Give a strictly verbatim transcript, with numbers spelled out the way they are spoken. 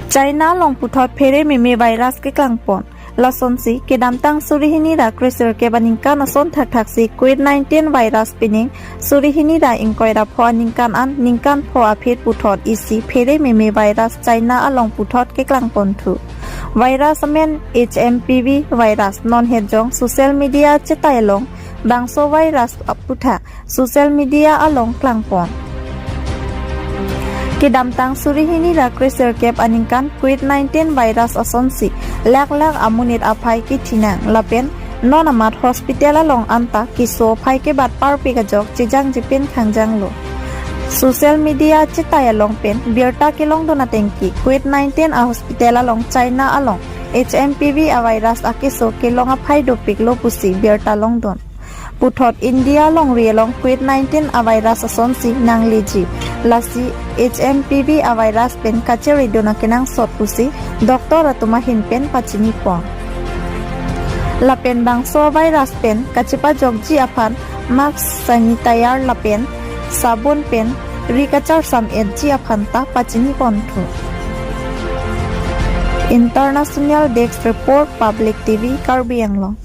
China along puthot phere meme virus keklangpon. Lasonsi kedamtang suri hini ra kresirkep aningkan ason thakthaksi covid nineteen virus pining suri hini ra ingkoi ra pho aningkan an ningkan pho aphi puthot isi phere meme virus China along puthot keklangponthu. Virus amen H M P V virus, non hetjong social media chetai along bangso virus aputhak social media along klangpon. Kedamtang suri hini ra kresirkep aningkan covid nineteen virus asonsi lakh lakh amonit aphai kethinang lapen non amat hospital along anta keso aphai kebat parpik ajok chejangje pen khangjanglo. Social media chetai along pen birta kelongdun atengke covid nineteen a hospital along China along H M P V a virus akeso kelong aphai dopiklo pusi birta longdun. Puthot India longri along covid nineteen a virus asonsi nangleji. Lasi H M P V a virus pen kacheridun akenangsot pusi doctor atum ahin pen pachinipon. Lapen bangso virus pen kachepajokji aphan mask, sanitizer lapen sabun pen ri kacharsam etji aphan ta pachiniponthu. International Desk Report, Public T V, Karbi Anglong.